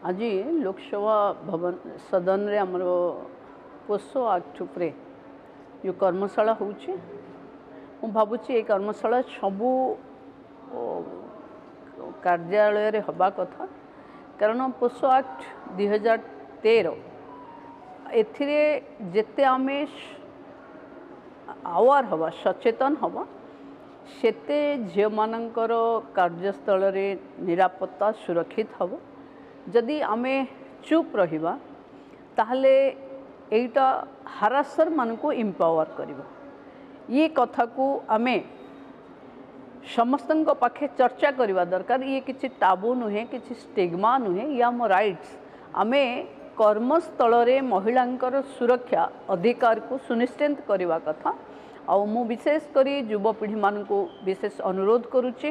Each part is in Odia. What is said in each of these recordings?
ଆଜି ଲୋକସଭା ଭବନ ସଦନରେ ଆମର ପୋକ୍ସୋ ଆକ୍ଟ ଉପରେ ଯେଉଁ କର୍ମଶାଳା ହେଉଛି, ମୁଁ ଭାବୁଛି ଏ କର୍ମଶାଳା ସବୁ କାର୍ଯ୍ୟାଳୟରେ ହେବା କଥା। କାରଣ ପୋକ୍ସୋ ଆକ୍ଟ 2013, ଏଥିରେ ଯେତେ ଆମେ ଆୱାର ହେବା, ସଚେତନ ହେବା, ସେତେ ଝିଅମାନଙ୍କର କାର୍ଯ୍ୟସ୍ଥଳରେ ନିରାପତ୍ତା ସୁରକ୍ଷିତ ହେବ। ଯଦି ଆମେ ଚୁପ୍ ରହିବା, ତାହେଲେ ଏଇଟା ହାରାସରମାନଙ୍କୁ ଇମ୍ପାୱାର କରିବ। ଇଏ କଥାକୁ ଆମେ ସମସ୍ତଙ୍କ ପାଖେ ଚର୍ଚ୍ଚା କରିବା ଦରକାର। ଇଏ କିଛି ଟାବୁ ନୁହେଁ, କିଛି ଷ୍ଟିଗ୍ମା ନୁହେଁ, ଇଏ ଆମ ରାଇଟ୍ସ। ଆମେ କର୍ମସ୍ଥଳରେ ମହିଳାଙ୍କର ସୁରକ୍ଷା ଅଧିକାରକୁ ସୁନିଶ୍ଚିତ କରିବା କଥା। ଆଉ ମୁଁ ବିଶେଷ କରି ଯୁବପିଢ଼ିମାନଙ୍କୁ ବିଶେଷ ଅନୁରୋଧ କରୁଛି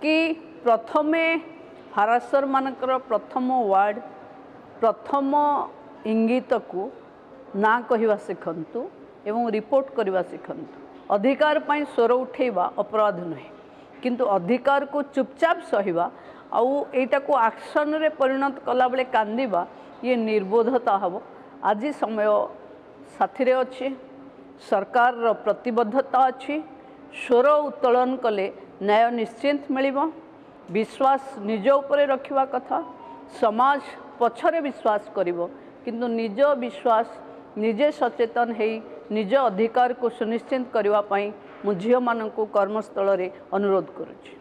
କି ପ୍ରଥମେ ହାରାସରମାନଙ୍କର ପ୍ରଥମ ୱାର୍ଡ଼, ପ୍ରଥମ ଇଙ୍ଗିତକୁ ନା କହିବା ଶିଖନ୍ତୁ ଏବଂ ରିପୋର୍ଟ କରିବା ଶିଖନ୍ତୁ। ଅଧିକାର ପାଇଁ ସ୍ୱର ଉଠେଇବା ଅପରାଧ ନୁହେଁ, କିନ୍ତୁ ଅଧିକାରକୁ ଚୁପଚାପ ସହିବା ଆଉ ଏଇଟାକୁ ଆକ୍ସନରେ ପରିଣତ କଲାବେଳେ କାନ୍ଦିବା, ଇଏ ନିର୍ବୋଧତା ହେବ। ଆଜି ସମୟ ସାଥିରେ ଅଛି, ସରକାରର ପ୍ରତିବଦ୍ଧତା ଅଛି। ସ୍ୱର ଉତ୍ତୋଳନ କଲେ ନ୍ୟାୟ ନିଶ୍ଚିତ ମିଳିବ। ବିଶ୍ୱାସ ନିଜ ଉପରେ ରଖିବା କଥା। ସମାଜ ପଛରେ ବିଶ୍ୱାସ କରିବ, କିନ୍ତୁ ନିଜ ବିଶ୍ୱାସ ନିଜେ ସଚେତନ ହେଇ ନିଜ ଅଧିକାରକୁ ସୁନିଶ୍ଚିତ କରିବା ପାଇଁ ମୁଁ ଝିଅମାନଙ୍କୁ କର୍ମସ୍ଥଳରେ ଅନୁରୋଧ କରୁଛି।